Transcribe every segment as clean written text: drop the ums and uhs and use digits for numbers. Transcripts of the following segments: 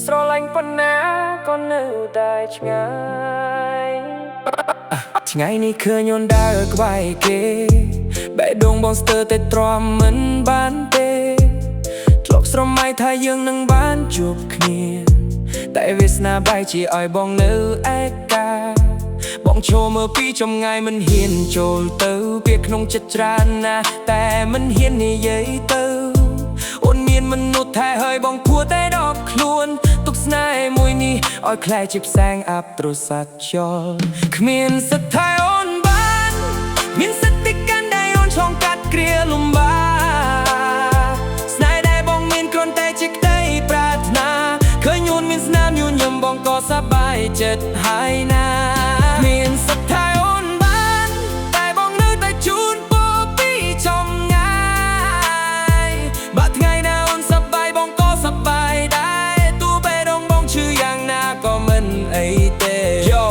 ស្រឡាញ់ប៉ុណ្ណាក៏នៅតែឆ្ងាយថ្ងៃនេះឃើញអូនដើរក្បែរគេបេះដូងបងស្ទើរតែទ្រាំមិនបានទេធ្លាប់ស្រមៃថាយើងនឹងបានជួបគ្នាតែវាសនាបែរជាឲ្យបងនៅឯកាបងឈរមើលពីចម្ងាយមិនហ៊ានចូលទៅពាក្យក្នុងចិត្តច្រើនណាស់តែមិនហ៊ាននិយាយទៅអូនមានមនុស្សថែហើយបងគួរតែដកខ្លួនទុកស្នេហ៍មួយនេះឲ្យក្លាយជាផ្សែងអាប់ទ្រស័តចោលគ្មានសិទ្ធិថែអូនបានមានសិទ្ធិកាន់ដៃអូនឆ្លងកាត់គ្រាលំបាកស្នេហ៍ដែលបងមានគ្រាន់តែជាក្តីប្រាថ្នាឃើញអូនមានស្នាមញញឹមបងក៏សប្បាយចិត្តហើយណាមានសិទ្ធិថែអូនបានតែបងនៅតែជូនពរពីចម្ងាយបើថ្ងៃណាអូនសប្បាយបងក៏សប្បាយដែរទោះបេះដូងបងឈឺយ៉ាងណាក៏មិនអីទេ Yo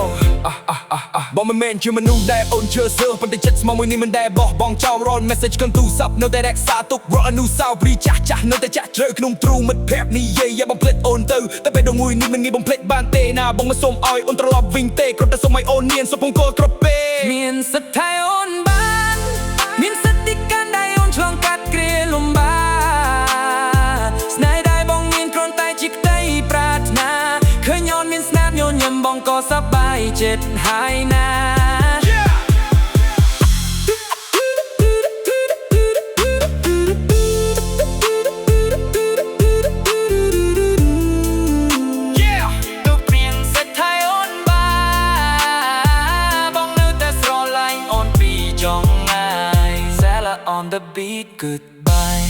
បងមិនមែនជាមនុស្សដែលអូនជឿសើប៉ុន្តែចិត្តស្មោះមួយនេះមិនដែលបោះបង់ចោលរាល់ message ក្នុងទូរស័ព្ទនៅតែរក្សាទុករាល់អនុស្សាវរីយ៍ចាស់ចាស់នៅតែចាក់ជ្រៅក្នុងទ្រូងមិត្តភក្តិនិយាយឲ្យបំភ្លេចអូនទៅតែបេះដូងមួយនេះមិនងាយបំភ្លេចបានទេណាបងមិនសូមឲ្យអូនត្រឡប់វិញទេគ្រាន់តែសូមឲ្យអូនមានសុភមង្គលគ្រប់ពេល មានសិទ្ធិថែអូនបានមានសិទ្ធិកាន់ដៃអូនឆ្លងកាត់គ្រាលំបាកស្នេហ៍ដែលបងមានគ្រាន់តែជាក្តីប្រាថ្នាឃើញអូនមានស្នាមញញឹមបងក៏សប្បាយចិត្តហើយណា Yeah. Yeah. ទុកព្រៀងសិទ្ធិថែអូនបានបងនៅតែស្រឡាញ់អូនពីចម្ងាយ Zella on the beat, goodbye.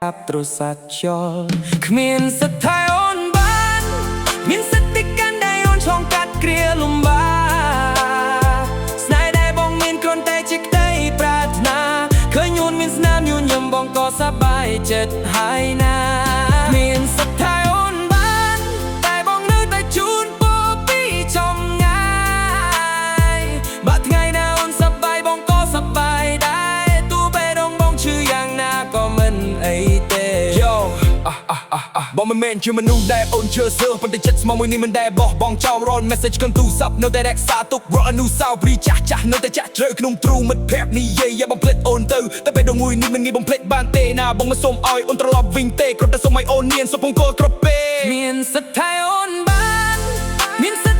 អាប់ទ្រស័តចោលគ្មានសិទ្ធិថែអូនបានមានសិទ្ធិកាន់ដៃអូនឆ្លងកាត់គ្រាលំបាកស្នេហ៍ដែលបងមានគ្រាន់តែជាក្តីប្រាថ្នាឃើញអូនមានស្នាមញញឹមបងក៏សប្បាយចិត្តហើយណាមានសិទ្ធិថែអូនបានតែបងនៅតែជូនពរពីចម្ងាយបើថ្ងៃណាអូនសប្បាយបងក៏សប្បាយដែរទោះបេះដូងបងឈឺយ៉ាងណាក៏មិនអីទេ Yo បងមិនមែនជាមនុស្សដែលអូនជឿសើប៉ុន្តែចិត្តស្មោះមួយនេះមិនដែលបោះបង់ចោលរាល់ message ក្នុងទូរស័ព្ទនៅតែរក្សាទុករាល់អនុស្សាវរីយ៍ចាស់ចាស់នៅតែចាក់ជ្រៅក្នុងទ្រូងមិត្តភក្តិនិយាយឲ្យបំភ្លេចអូនទៅតែបេះដូងមួយនេះមិនងាយបំភ្លេចបានទេណាបងមិនសូមឲ្យអូនត្រឡប់វិញទេគ្រាន់តែសូមឲ្យអូនមានសុភមង្គលគ្រប់ពេល មានសិទ្ធិថែអូនបានមានសិ